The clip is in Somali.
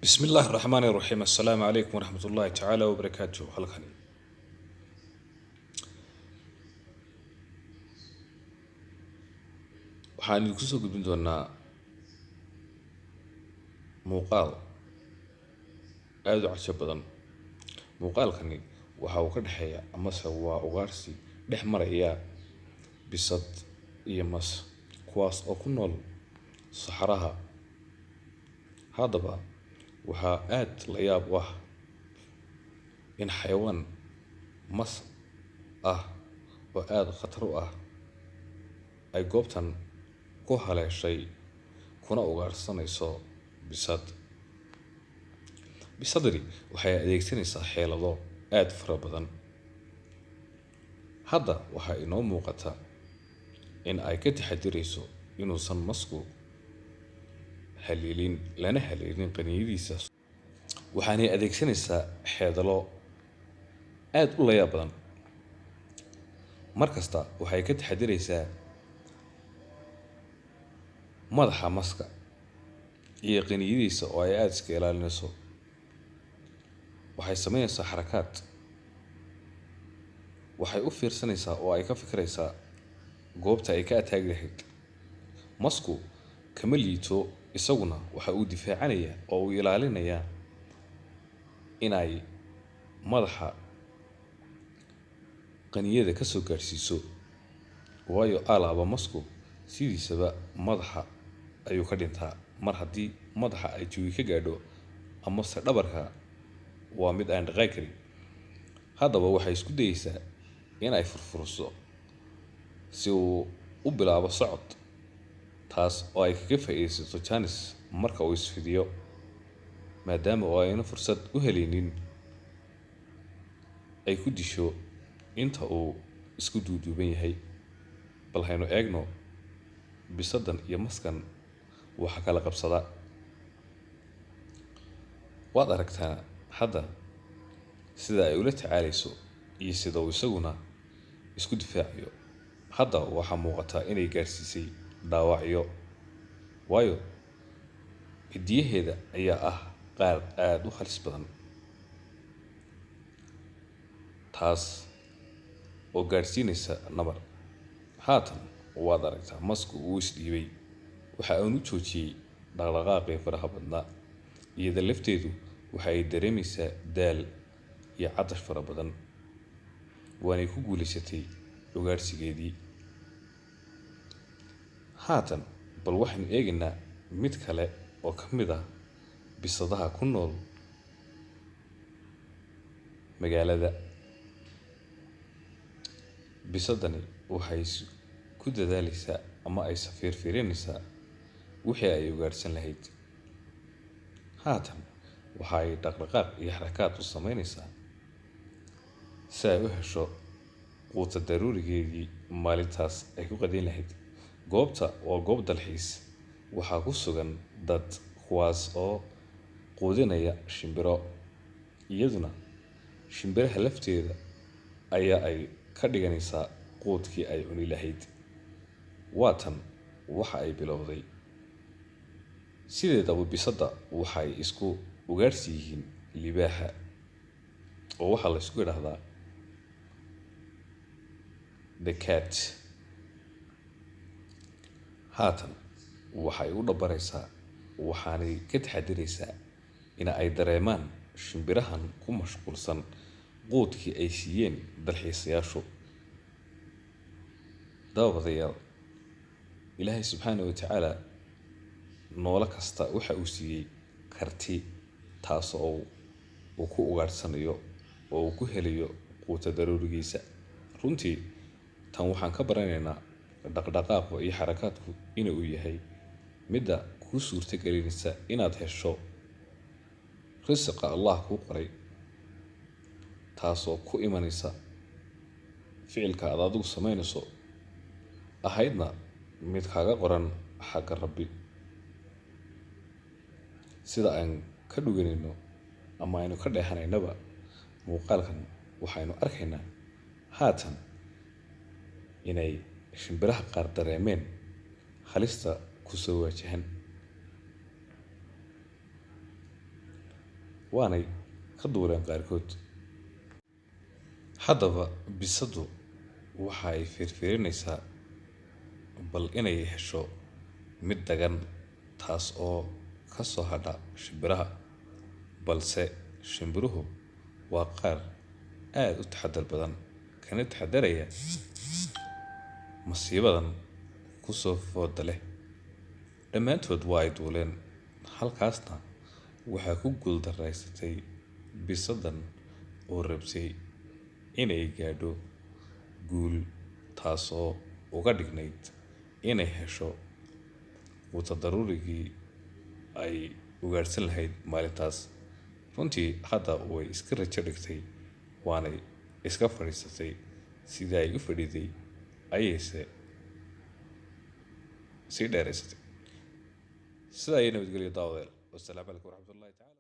Bismi illaahi raxmaani raxiim. Assalaamu calaykum waraxmat ullaahi tacaala wabarakaatuh. Halkani waxaan idinku soo gudbin doonaa muuqaal aada u cajo badan. Muuqaalkani waxa uu ka dhexeeya amase waa ugaarsi dhex maraya bisad iyo mas, kuwaas oo ku nool saxaraha. Haddaba waxaa aada la yaab u ah in xayawaan mas ah oo aada khatar u ah ay goobtan ku haleeshay kuna ugaarsanayso bisad. Bisadani waxay adeegsanaysaa xeelado aada fara badan. Hadda waxaa inoo muuqata in ay ka taxadirayso inuusan masku haleelin lana haleelin qaniinadiisa, waxaanay adeegsanaysaa xeedalo aada u layaab badan. Mar kasta waxay ka taxadiraysaa madaxa maska iyo qaniinadiisa oo ay aada iska ilaalinayso. Waxay sameynaysaa xarakaad, waxay u fiirsanaysaa oo ay ka fikiraysaa goobta ay ka ataagi lahayd. Masku kama liito, isaguna waxa uu difaacanayaa oo uu ilaalinayaa inay madaxa qaniyada ka soo gaadhsiiso, waayo alaaba masku sidiisaba madaxa ayuu ka dhintaa. Mar haddii madaxa ay jugi ka gaadho amase dhabarka, waa mid aan dhaqaaqi karin. Haddaba waxay isku dayeysaa in ay furfurso si uu u bilaabo socod, taas oo ay kaga faa'iidaysato janis marka uu isfidiyo, maadaama oo ayna fursad u helaynin ay ku disho inta uu isku duuduuban yahay. Bal haynu eegno bisadan iyo maskan waxa kala qabsada. Waad aragtaa hadda sida ay ula tacaalayso iyo sida uu isaguna isku difaacayo. Hadda waxaa muuqataa inay gaarsiisay dhaawacyo, waayo cidiyaheeda ayaa ah qaar aada u halis badan, taas oo gaadhsiinaysa nabar. Haatan waad aragtaa masku uu isdhiibay, waxa aanu joojiyey dhaqdhaqaaqii faraha badnaa. Iyada lafteedu waxa ay dareemaysaa daal iyo catash fara badan, waanay ku guulaysatay ugaadhsigeedii. Haatan bal waxaynu eegaynaa mid kale oo ka mid ah bisadaha ku nool magaalada. Bisadani waxay ku dadaalaysaa ama ay safiirfiirinaysaa wixii ay ugaadhsan lahayd. Haatan waxa ay dhaqdhaqaaq iyo xarakaad u sameynaysaa si ay u hesho quuta daruurigeedii maalintaas ay ku qadayn lahayd. Goobta waa goob dalxiis, waxaa ku sugan dad kuwaas oo quudinaya shimbiro, iyaduna shimbiraha lafteeda ayaa ay ka dhiganaysaa quudkii ay cuni lahayd. Waatan waxa ay bilowday. Sideedaba bisadda waxay isku ugaadhsi yihiin libaaxa, oo waxaa la isku idhaahdaa the cat. Haatan waxay u dhabaraysaa, waxaanay ka taxadiraysaa in ay dareemaan shimbirahan ku mashquulsan quudkii ay siiyeen dalxiisayaashu. Daawadayaal, Ilaahay subxaana wa tacaala noolo kasta waxa uu siiyey karti, taas oo uu ku ugaadhsanayo oo uu ku helayo quuta daruurigiisa. Runtii tan waxaan ka baranaynaa dhaqdhaqaaqu iyo xarakaadku inuu yahay midda kuu suurta gelinaysa inaad hesho risiqa Allah kuu qoray, taasoo ku imanaysa ficilka aad adigu samaynayso, ahaydna mid kaaga qoran xagga Rabbi. Sida aan ka dhuganayno ama aynu ka dheehanaynaba muuqaalkan, waxaynu arkaynaa haatan inay shimbiraha qaar dareemeen halista ku soo waajahan. waanay ka duuleen qaarkood. Haddaba bisaddu waxa ay fiirfiirinaysaa bal inay hesho mid dagan, taas oo ka soo hadha shimbiraha, balse shimbiruhu waa qaar aad u taxadar badan, kana taxadaraya masiibadan ku soo fooda leh. Dhammaantood waa ay duuleen, halkaasna waxaa ku guul daraysatay bisaddan oo rabtay inay gaadho guul, taasoo uga dhignayd inay hesho quuta daruurigii ay ugaadhsan lahayd maalintaas. Runtii hadda way iska rajo dhigtay, waanay iska fadhiisatay. Sidii ay u fadhiday ayayse sii dheeraysatay. Sidaa iyo nabadgelyo daawadayaal. Wassalaamu calaykum waraxmatullahi tacala.